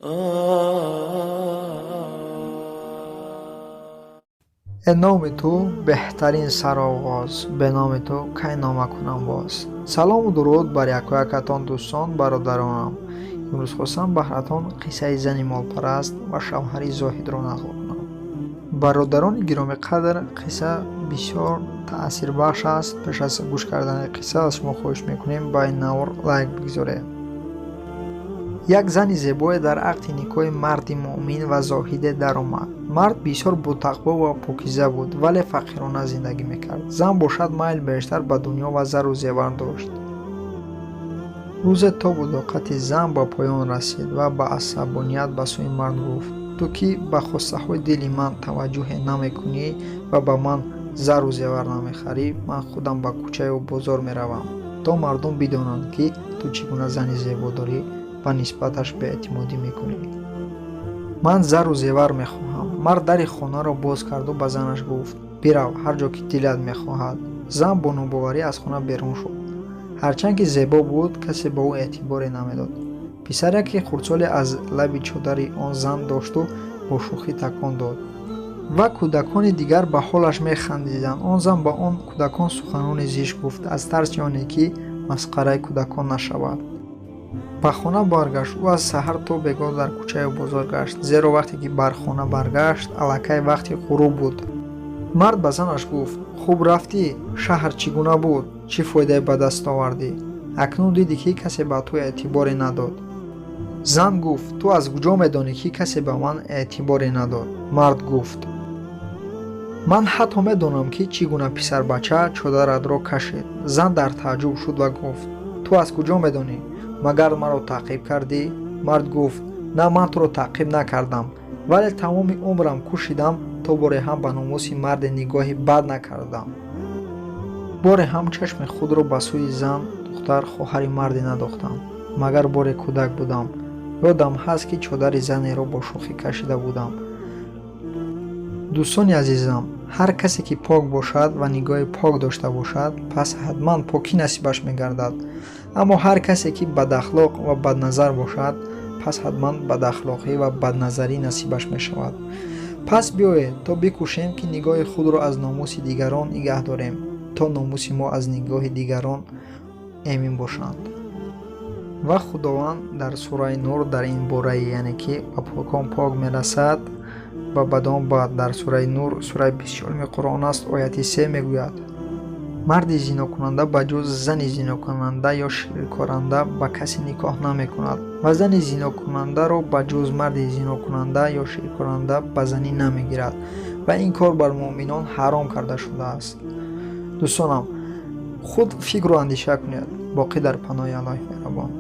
Э номи ту беҳтарин сароғоз, бе номи ту кай нома кунам боз. Салому дуруд бар якоякатон, дӯстон, бародаронам. Имрӯз хостам баҳратон қиссаи зани молпараст ва шавҳари зоҳидро нақл кунам. Бародарони гиромиқадр, қисса бисёр таъсирбахш аст. Пеш аз гӯш кардани қисса аз шумо хоҳиш мекунем, ба ин навор лайк бигзоред. Як зани зебое дар ақди никоҳи марди муъмин ва зоҳиде даромад. Мард бисёр ботақво ва покиза буд, вале фақирона зиндагӣ мекард. Зан бошад, майл бештар ба дунё ва зару зевар дошт. Рӯзе тобу тоқати зан ба поён расид ва ба асабоният ба сӯи мард гуфт: «Ту ки ба хостаҳои дили ман таваҷҷӯҳе намекунӣ ва ба ман зару зевар намехарӣ, ман худам ба кӯчаю бозор меравам, то мардум бидонанд, ки ту чӣ гуна зани зебо дорӣ ва нисбаташ беэътимодӣ мекунӣ. Ман зару зевар мехоҳам». Мард дари хонаро боз карду ба занаш гуфт: «Бирав, ҳар ҷо ки дилат мехоҳад». Зан бо нобоварӣ аз хона берун шуд. Ҳарчанд ки зебо буд, касе ба ӯ эътиборе намедод. Писараке хурдсоле аз лаби чодари он зан дошту бо шӯхӣ такон дод ва кӯдакони дигар ба ҳолаш механдиданд. Он зан ба он кӯдакон суханони зишт гуфт, аз тарси оне ки масхараи кӯдакон нашавад. Ба хона баргашт. Ӯ аз саҳар то бегоҳ дар кӯчаю бозор гашт, зеро вақте ки бар хона баргашт, аллакай вақти ғуруб буд. Мард ба занаш гуфт: «Хуб рафтӣ? Шаҳр чӣ гуна буд? Чӣ фоидае ба даст овардӣ? Акнун дидӣ, ки касе ба ту эътиборе надод». Зан гуфт: «Ту аз куҷо медонӣ, ки касе ба ман эътиборе надод?» Мард гуфт: «Ман ҳатто медонам, ки чӣ гуна писарбача чодаратро кашид». Зан дар тааҷҷуб шуд ва гуфт: «Ту аз куҷо медонӣ? Магар маро таъқиб кардӣ?» Мард гуфт: «На, ман туро таъқиб накардам, вале тамоми умрам кӯшидам, то боре ҳам ба номуси марде нигоҳи бад накардам, боре ҳам чашми худро ба сӯи зан, духтар, хоҳари марде надохтам. Магар боре кӯдак будам, ёдам ҳаст, ки чодари занеро бо шӯхӣ кашида будам». Дӯстони азизам, ҳар касе ки пок бошад ва нигоҳи пок дошта бошад, пас ҳатман покӣ насибаш мегардад. Аммо ҳар касе ки бадахлоқ ва бадназар бошад, пас ҳатман бадахлоқӣ ва бадназарӣ насибаш мешавад. Пас биёед, то бикӯшем, ки нигоҳи худро аз номуси дигарон нигаҳ дорем, то номуси мо аз нигоҳи дигарон эмин бошанд. Ва Худованд дар сураи Нур дар ин бораи, яъне ки ба покон пок мерасад, ба бадон бад, дар сураи Нур, сураи 24-уми Қуръон аст, ояти 3 мегӯяд: «Марди зинокунанда ба ҷуз зани зинокунанда ё ширкоранда ба касе никоҳ намекунад ва зани зинокунандаро ба ҷуз марди зинокунанда ё ширкоранда ба занӣ намегирад ва ин кор бар муъминон ҳаром карда шудааст». Дӯстонам, худ фикру андеша кунед. Боқӣ дар паноҳи Аллоҳи меҳрабон.